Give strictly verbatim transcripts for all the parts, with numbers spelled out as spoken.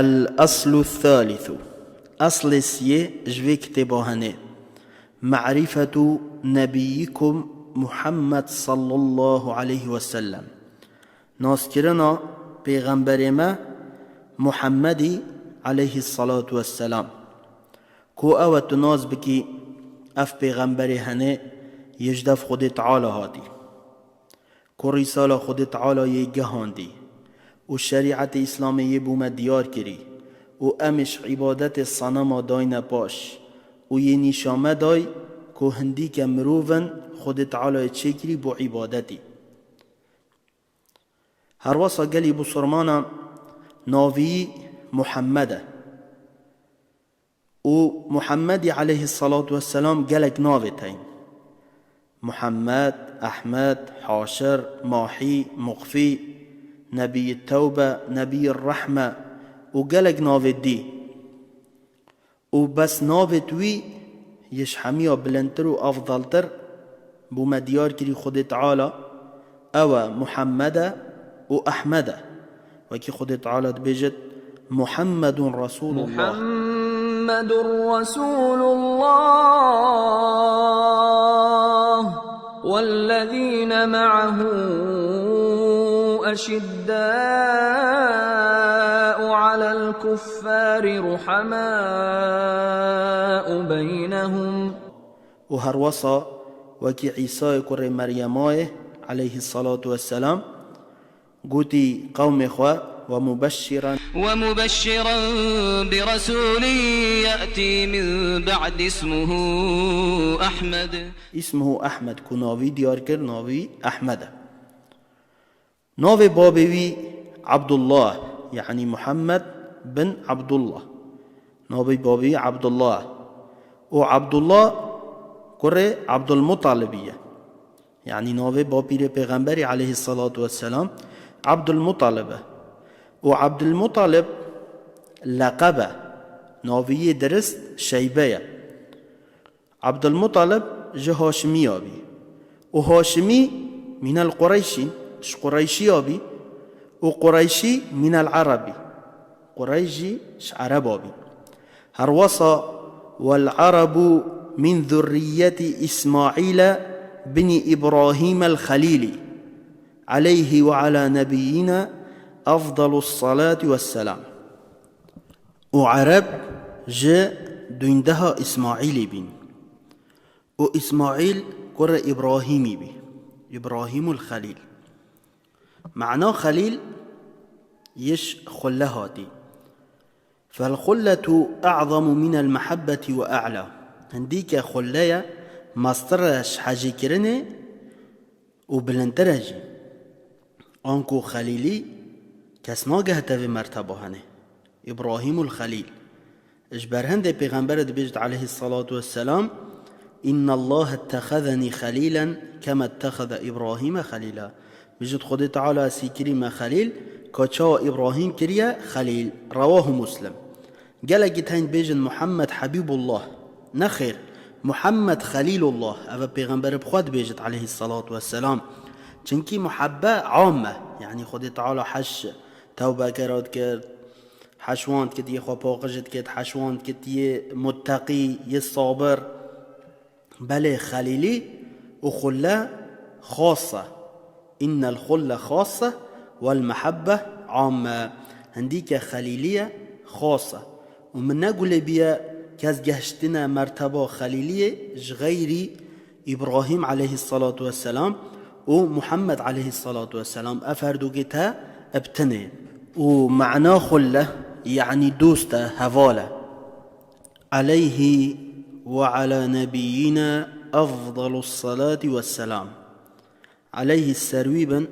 El-eslu thalithu. Eslê siyê ji vê kitêba hene. Ma'rifetu nebiyyikum Muhammed sallallahu aleyhi ve sellem. Naskirina pêxemberê me Muhammedî aleyhissalatu vesselam. Ku ew e tu nas bikî, ev pêxemberê hene yê ji dev Xwedê Teala hatî. Ku rîsala Xwedê Teala yê gihandî û şerîetê Îslamê yê bo me diyar kirî û em ê ji îbadetê senema dayne paş û yê nîşa me day ku hindîke mirov in Xwedê Teala yê çêkirî bo îbadetî. Herwesa gelî Busurmana navî Muhammed e. Û Muhammedî aleyhissalatu vesselam gelek navê teyn. Muhammed, Ehmed, Haşir, Mahî, Muqfî, Nebiyî Tewbe, Nebiyî Rehme û gelek navê dî. Û bes navê wî yê ji hemiya bilindtir û efdaltir bo me diyar kirî Xwedê Teala, ew e Muhammed e û Ehmed e. Wekî Xwedê Teala dibêjit, Muhammedun Resulullah. محمد رسول الله والذين معه أشداء على الكفار رحماء بينهم. Û herwesa wekî Îsayê kurê Meryemayê aleyhissalatu vesselam gotî qewmê xwe, ومبشرا ومبشرا برسول يأتي من بعد اسمه أحمد. Îsmuhu Ehmed, ku navî diyar kir, navî Ehmed e. Navê babê wî Abdullah, yanî Muhammed bin Abdullah. Navê babê wî Abdullah. Û Abdullah kurê Abdulmutalibî ye. Yanî navê bapîrê pêxemberî aleyhissalatu vesselam Abdulmutalib e. Û Abdulmutalib leqeb e. Navê yê dirist Şeybe ye. Abdulmutalib ji Haşimiya bî. Û Haşimî mînel Qureyşîn, ji Qureyşiya bî. Û Qureyşî mînel Erebî. Qureyş jî ji Ereba bî. Herwesa والعرب من ذرية إسماعيل بن إبراهيم الخليل عليه وعلى نبينا أفضل الصلاة والسلام. Û Ereb ji dûndeha Îsmaîlê bîn. Û Îsmaîl kurê Îbrahîmî bî. Îbrahîmul Xelîl. Mana Xelîl yê ji xulle hatî. فالخلة أعظم من المحبة وأعلى. Hindîke xulle ye, mestir e ji hejîkirinê û bilindtir e jî. Anku Xelîlî kes nagehte vê merteba hene. Îbrahîmul Xelîl. Ji ber hindê pêxemberê dibêjit aleyhissalatu vesselam, إن الله اتخذني خليلا كما اتخذ إبراهيم خليلا. Bijit Xwedê Teala sî kirî me Xelîl, ka çawa Îbrahîm kiriye Xelîl. Rewahu Muslim. Gelekî teyn dibêjin Muhammed Habîbullah. Nexêr, Muhammed Xelîlullah. Ev e pêxemberê bi xwe dibêjit aleyhissalatu vesselam. Çinkî muhabbe am e. Yanî Xwedê Teala heş tewbekera dikir, heş wan dikit yê xwe paqij dikit, heş wan dikit yê mutteqî, yê sabir. Belê Xelîlî û xulle xas e. إن الخلة خاصة والمحبة عامة. Hindîke Xelîlî ye, xas e. Û min negulê biye kes gehiştine merteba Xelîliyê ji xeyrî Îbrahîm aleyhissalatu vesselam û Muhammed aleyhissalatu vesselam. Ev herdûkê te bi tinê. Û mana xulle, yanî dost e, heval e. عليه وعلى نبينا أفضل الصلاة والسلام. Aleyhî ser wî bin,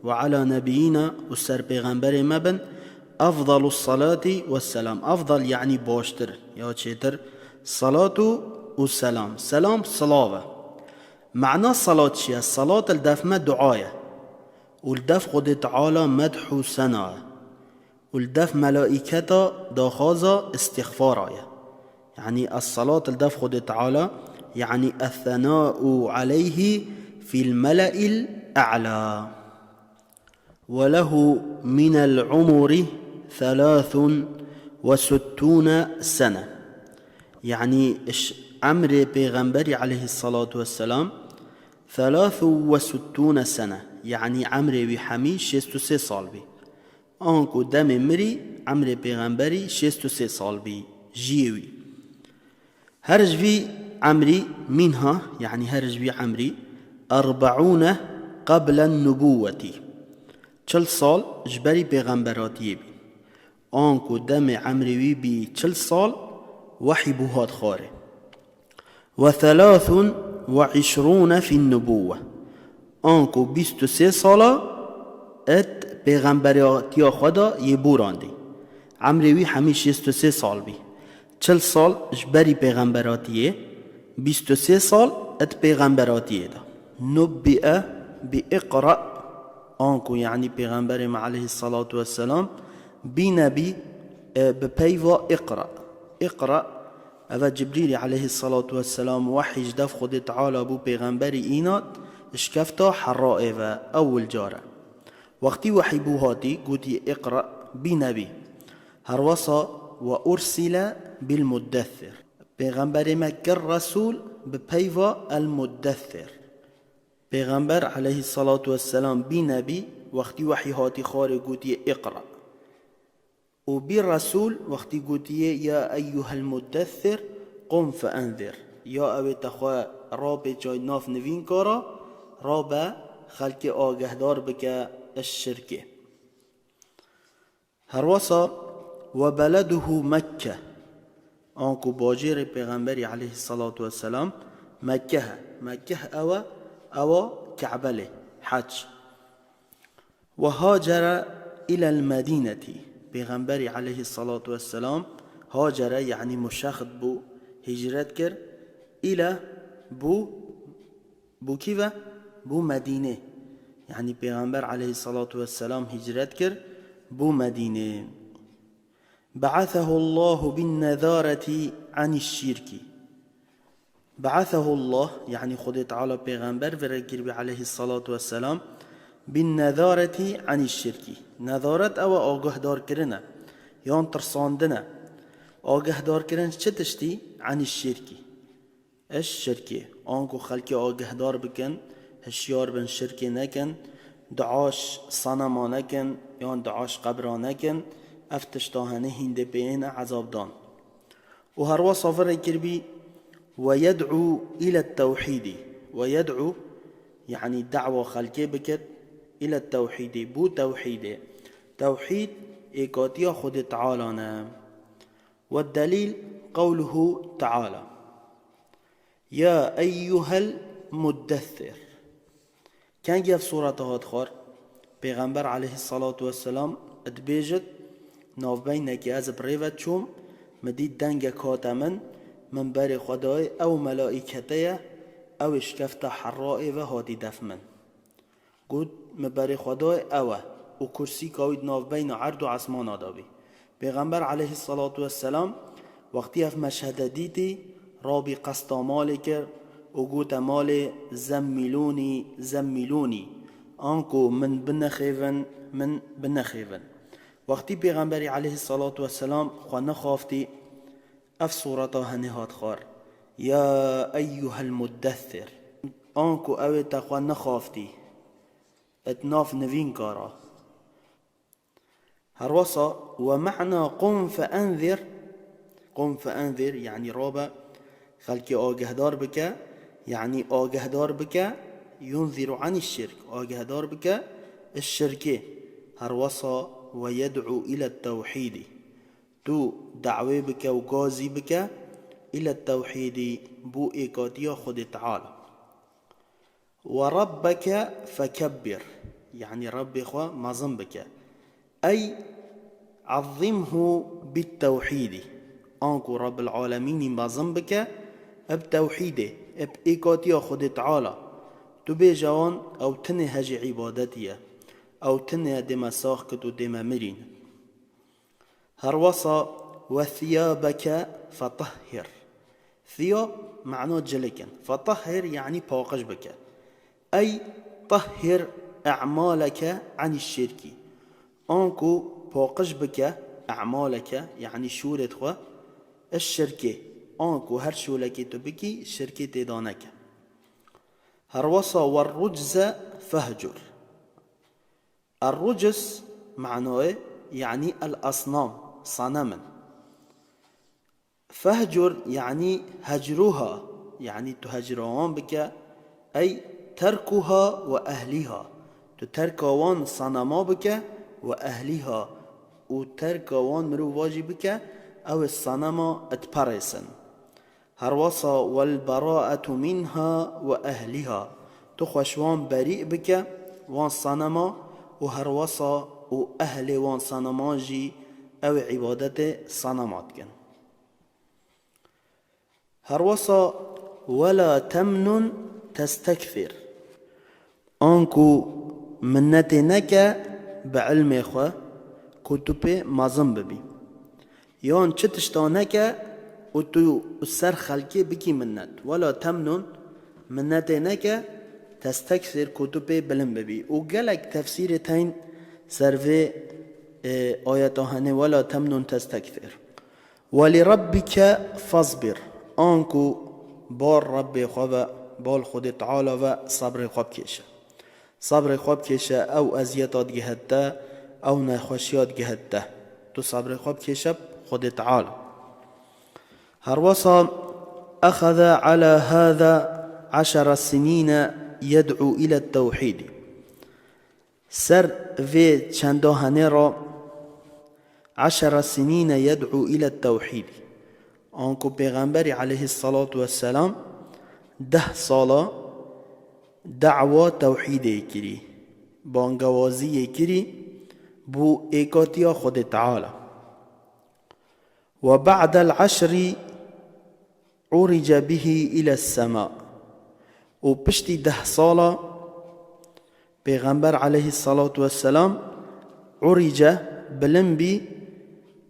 وعلى نبينا û ser pêxemberê me bin, أفضل الصلاة والسلام. Efdal yanî baştir ya çêtir. Salatu û selam. Selam silav e. Mana salat çi ye? Salat li def me dua ye. Û li def Xwedê Teala medh û sena ye. Û li def melaîketa daxwaza îstixfara ye. Yanî es-salat li def Xwedê Teala, yanî الثناء عليه في الملأ الأعلى. وله من العمر ثلاث وستون سنة. يعني ش-، عمري بيغمبري عليه الصلاة والسلام ثلاث وستون سنة. يعني عمري وي حمي شيستو سي سال بي. آنكو دمي مري عمري بيغمبري شيستو سي سال بي. جيوي. هر جوي عمري منها، يعني هر جوي عمري أربعون قبل النبوة. چل سال جبري بيغمبراتي بي. آنکو دمێ emrê wî bî çil sal, wehî bû hat xwarê. وثلاث وعشرون في النبوة. Anku bîst û sê sala it pêxemberatiya xwe de yê bûrandî. Emrê wî hemî şêst û sê sal bî. Çil sal ji berî pêxemberatiyê, bîst û sê sal it pêxemberatiyê de. Nubbi'e bi iqra, anku, yanî, Pêxemberê me aleyhissalatu vesselam bîne bî, e, bi peyva iqra. Iqra, eve Cibrîlî aleyhissalatu vesselam wehî ji dev Xwedê Teala bû pêxemberî înat, ji kefta Herraê ve ewil care. Wextî wehî bû hatî, gotî, "Iqra, bîne bî." Herwesa, "Ve ursile bil muddessir." Pêxemberê me kir Resûl bi peyva el muddessir. Pêxember aleyhissalatu vesselam bîne bî, wextî wehî hatî xwarê gotiye, "Iqra." Û bî Resûl wextî gotiye, "Ya eyyuhel muddessir, qum fe enzir." Ya ewê te xwe rapê çay nav nivînkara, rabe xelkê agehdar bike ji şirkê. Herwesa, "Ve beleduhu Mekke." Anku bacêrê Pêxemberî aleyhissalatu vesselam Mekke he. Mekke ew e, ewa Ke'be lê, Hac. "Ve hacere ilel Medînetî." Pêxemberî aleyhissalatu vesselam hacere, yanî muşexit bû, hicret kir. Île bû Bû kî ve? Bû Medînê. Yanî Pêxember aleyhissalatu vesselam hicret kir, bû Medînê. "Be'asehu Allahu bin nezareti anîş şirki." "Be'asehu Allah", yanî Xwedê Teala Pêxember vire kiribî aleyhissalatu vesselam, "bin nezareti anîş şirki." Nezaret ew e, agahdarkirin e, yan tirsandin e. Agahdarkirin çi tiştî? Anîş şirki. Eş şirkê, anku xelkê agehdar bikin, hişyar bin şirkê nekin, dua ji sanema nekin, yan dua ji qebra nekin, ev tişta hene hîn dê pê yên e ezabdan. Û herwesa virê kiribî, "Ve yed'u ile tewhîdî." "Ve yed'u", yanî da'wa xelkê bikit, "ile tewhîdî", bû tewhîdê. Tewhîd êkatiya Xwedê Teala ne. Ve delîl qewluhu Teala. Ya eyyuhel muddessir. Kengî ev sureta hat xwar? Pêxember aleyhissalatu vesselam dibêjit, navbeynekê ez bi rê ve çûm, min dît dengek hate min, min berê xwe dayê, ew melaîkete ye, ew ê şikefta Herraê ve hatî def min. Got, "Min berê xwe dayê ew e." Û kursîka wî di navbeyna erd û esmana de bî. Pêxember aleyhissalatu vesselam wextî ev meşhede dîtî, rabî qesta malê kir û gote malê, "Zemmilûnî, zemmilûnî." Anku min binexêvin, min binexêvin. Wextî Pêxemberî aleyhissalatu vesselam xwe nexaftî, ev sureta henê hat xwar. Ya eyyuhel muddessir. Anku ew ê te xwe nexaftî, et nav nivînkara. Herwesa, "Ve me'na qum fe enzir." Qum fe enzir, yanî rabe xelkê agehdar bike, yanî agehdar bike, yunziru anî şirk, agehdar bike ji şirkê. Herwesa, "Ve yed'u ile tewhîdî." Tu dawê bike û gazî bike, île tewhîdî, bû êkatiya Xwedê Teala. "Ve rabbeke fekebbir", yanî Rabbê xwe mezin bike. Ey, "Ezzimhu bit tewhîdî", anku Rabbil Alemînî mezin bike, eb tewhîdê, eb êkatiya Xwedê Teala. Tu bêje wan, ew tinê hejê îbadetî ye. Ew tinê dê me sax kit û dê me mirîn. Herwesa, "Ve thiyabeke fetahhir." Thiyab mana cilik in. Fetahhir yanî paqij bike. Ey tahhir e'maleke anî şirkî. Anku paqij bike e'maleke, yanî şûrê xwe, eş şirkê, anku her şûlekê tu bikî, şirkê têda neke. Herwesa والرجز فاهجر. الرجز manayê, yanî el-asnam, sanem in. Fehcur, yanî hecruha, yanî tu hecra wan bike, ey terkuha ve ehliha. Tu terka wan sanema bike, ve ehliha, û terka wan mirova jî bike, ew ê sanema diparêsin. Herwesa والبراءة منها وأهلها. Tu xwe ji wan berî bike, wan sanema, û herwesa û ehlê wan saneman jî ew ê îbadetê sanema dikin. Herwesa ولا تمنن تستكثر. Anku minnetê neke bi ilmê xwe ku tu pê mezin bibî. Yan çi tişta neke û tu ser xelkê bikî minnet. ولا تمنن, minnetê neke, تستكثر, ku tu pê bilind bibî. Û gelek tefsîrê tên ser vê, e, ayeta hene, ولا تمنن تستكثر. ولربك فاصبر. Anku bar Rebbê xwe ve, bar Xwedê Teala ve sebrê xwe bikêşe. Sebrê xwe bikêşe, ew eziyeta digihête, ew nexweşiya digihête. Tu sebrê xwe bikêşe Xwedê Teala. Herwesa أخذ على هذا عشر سنين يدعو إلى التوحيد. Ser vê çenda henê re عشر سنين يدعو إلى التوحيد. Anku Pêxemberî aleyhî selatu vesselam deh sala da'wa tewhîdê kirî, bangewaziyê kirî bo êkatiya Xwedê Teala. وبعد العشر عرج به إلى السماء. Û piştî deh sala Pêxember aleyhî selatu vesselam عرج, bilind bî,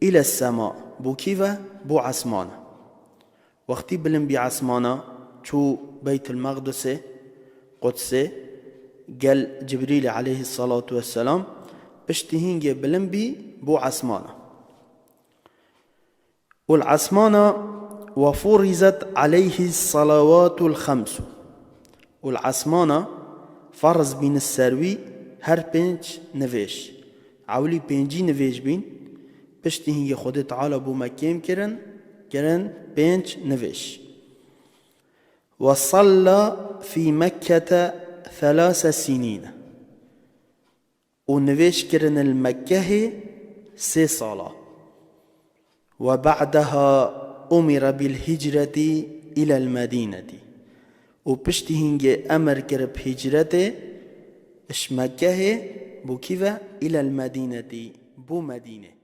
إلى السماء, bo kî ve? Bo esmana. Wextî bilind bî esmana, çû Beytul Meqdisê, Qudsê, gel Cibrîlê aleyhî selatu vesselam, piştî hîngê bilind bî bo esmana. Û li esmana وفرضت عليه الصلوات الخمس. Û li esmana ferz bîn ser wî her pênc nivêj. Ewlî pêncî nivêj bîn, piştî hingê Xwedê Teala bo me kêm kirin, kirin pênc nivêj. وصلى في مكة ثلاث سنين. Û nivêj kirin li Mekkehê sê sala. وبعدها أمر بالهجرة إلى المدينة. Û piştî hingê emir kir bi hicretê ji Mekkehê bo kî ve? إلى المدينة, bo Medînê.